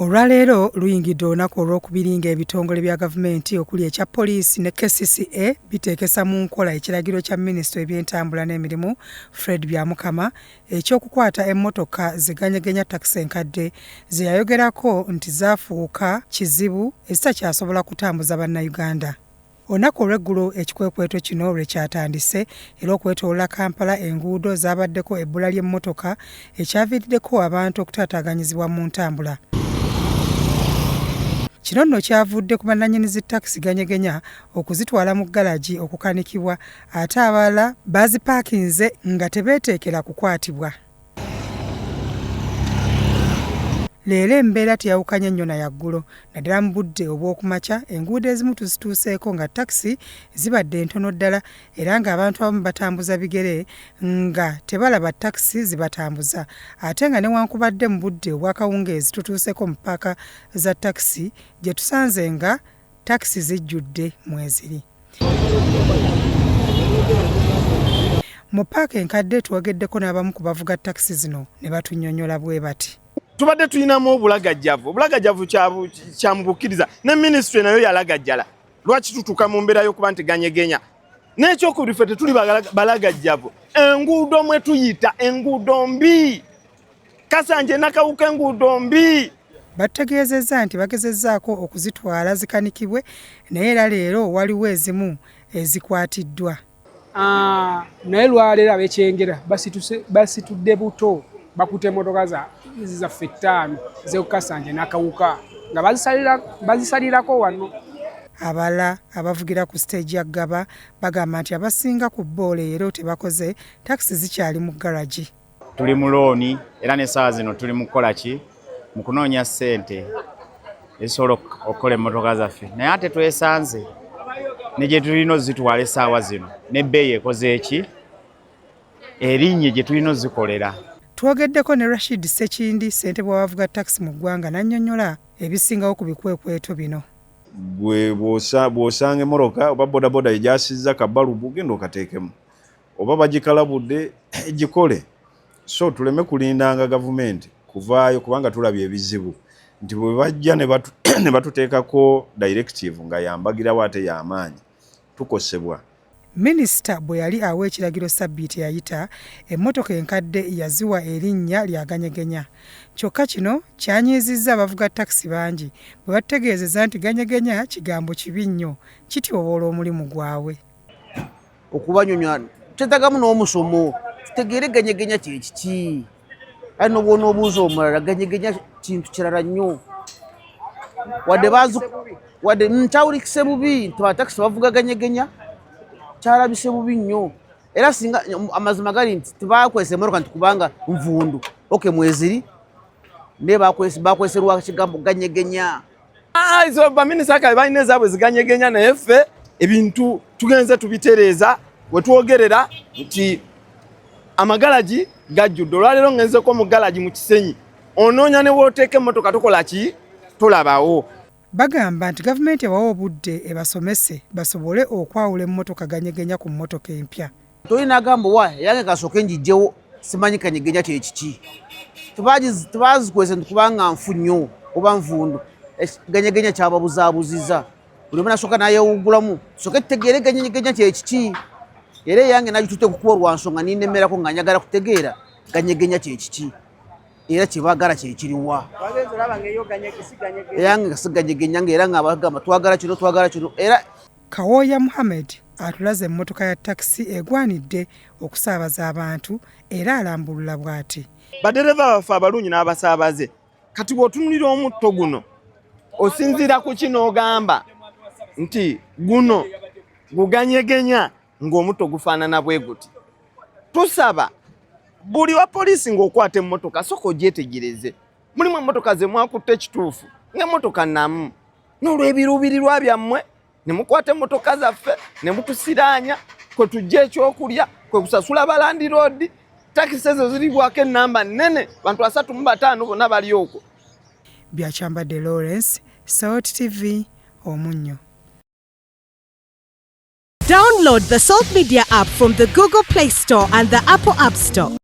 Olwaleero luyingidde olunaku olwokubiri ng'ebitongole bya gavumenti okuli ekya poliisi ne KCCA biteekesa mu nkola ekiragiro kya minisita w'ebyentambula n'emirimu Fred Byamukama eky'okukwata emmotoka ziganyegenya takisi enkadde ze yayogerako nti zaafuuka kizibu ezitakyasobola kutambuza Bannayuganda. Olunaku olw'eggulo ekikwekweto kino lwe kyatandise era okwetoolola Kampala enguudo zaabaddeko ebbula ly'emmotoka ekyaviiriddeko abantu okutaataaganyizibwa mu ntambula. Kino nno kyavudde ku bannannyini zi takisi ganyegenya okuzitwala mu ggalagi okukanikibwa ate abalala baazipaakinze nga tebeeteekera kukwatibwa. Leero embeera teyawukanye nnyo na ya ggulo naddala mu budde obw'oku makya enguudo ezimu tuzituuseeko nga takisi zibadde ntono ddala era ng'abantu abamu batambuza bigere nga tebalaba takisi zibatambuza ate nga newankubadde mu budde obw'akawungeezi tutuuseeko mu ppaaka za takisi gye tusanze nga takisi zijjudde mweziri. Mu ppaaka enkadde twogeddeko n'abamu ku bavuga takisi zino ne batunnyonnyola bwe bati. Tubadde tulinamu obulagajjavu, obulagajjavu kya mu bukkiriza ne minisitule nayo yalagajjala. Lwaki tutuuka mu mbeera y'okuba nti ganyegenya? N'ekyokubiri ffe tetuli balagajjavu, enguudo mwe tuyita enguudo mbi. Kasanje Nakawuka enguudo mbi. Batutegeezezza nti bagezezzaako okuzitwala zikanikibwe naye era leero waliwo ezimu ezikwatiddwa. Ah, naye lwaleero ab'ekyengera basitudde buto bakutte emmotoka zaffe ttaano z'ekukasanje Nakawuka nga bazisalirako wano. Abalala abavugira ku siteegi ya Ggaba bagamba nti abasinga ku bo leero tebakoze, takisi zikyali mu garagi. Tuli mu looni era n'essaawa zino tuli mu kukola ki mu kunoonya ssente ezisobola okukola emmotoka zaffe naye ate twesanze ne gye tulina ozitwala essaawa zino n'ebbeeyi ekoze eki erinnye gye tulina ozikolera. Twogeddeko ne Rashid Ssekindi ssentebe w'abavuga takisi mu ggwanga n'annyonnyola ebisingawo ku bikwekweto bino. Gwe bw'osanga emmotoka oba bodaboda egyasizza kabalubu genda okateekemu. Oba bagikalabudde egikole so tuleme kulindanga gavumenti kuvaayo kubanga tulabye ebizibu nti bwe bajja ne batuteekako directive nga yambagirawo ate y'amaanyi tukosebwa. Minisita bwe yali awa ekiragiro ssabbiiti eyayita, emmotoka enkadde yaziwa erinnya lya ganyegenya. Kyokka kino kyanyiizizza abavuga takisi bangi bwe batutegeezezza nti ganyegenya kigambo kibi nnyo kityoboola omulimu gwabwe. Okubanyonyola kyetagamu n'omusomo tutegeere ganyegenya kyekiki aye nobwona obuuza omulala ganyegenya kintu kirala nnyo wadde bazi wadde nkyawulikise bubi nti batakisi bavuga ganyegenya kyalabise bubi nnyo era singa amazima gali nti tebakwesa emmotoka nti kubanga nvundu oke mweziri naye bakweserwa kigambo ganyegenya. Ah, izo baminisita kale balina ezaabwe ziganyegenya naye ffe ebintu tugenze tubitereeza wetwogerera nti amagalagi gajjudde. Olwaleero ngenzeko mu galagi mu Kisenyi onoonya ne wooteeka emmotoka tokola ki tolabawo. Bagamba nti gavumenti ebawa obudde ebasomese basobole okwawula emmotoka ganyegenya ku mmotoka empya. Tolina agamba wa eyange kasooke njijjewo simanyi kanyegenya kyekiki tebazikwese nti kubanga nfu nnyo oba nvundu ganyegenya kyababuzabuziza buli omu nasooka nayewugulamu tusooke tutegeere ganyegenya kyekiki era eyange nagitutte kukuba lwa nsonga ninemerako nga njagala kutegeera ganyegenya kyekiki era kyebagala kyekiriwa eyange siganyegenya nga era nga bagamba twagala kino twagala kino era Kawooya Muhammed atulaze emmotoka ya takisi egwanidde okusaabaza abantu era alambulula bw'ati. Badereva baffe abalungi n'abasaabaze kati bw'otunulira omutto guno osinziira ku ki n'ogamba nti guno guganyegenya ng'omutto gufaanana bwe guti. Tusaba buli wa poliisi ng'okwata emmotoka sooka ogyetegereze. Mulimu emmotoka ze mwakutte ekituufu ng'emmotoka nnamu n'olw'ebiruubirirwa byammwe ne mukwata emmotoka zaffe ne mutusiraanya kwe tujja ekyokulya kwe kusasula balandiroodi takisi ezo ziribwako ennamba nnene bantu 35 bonna bali okwo. Byakyambadde Lawrence, Salt TV, Omunnyo. Download the Salt Media app from the Google Play Store and the Apple App Store.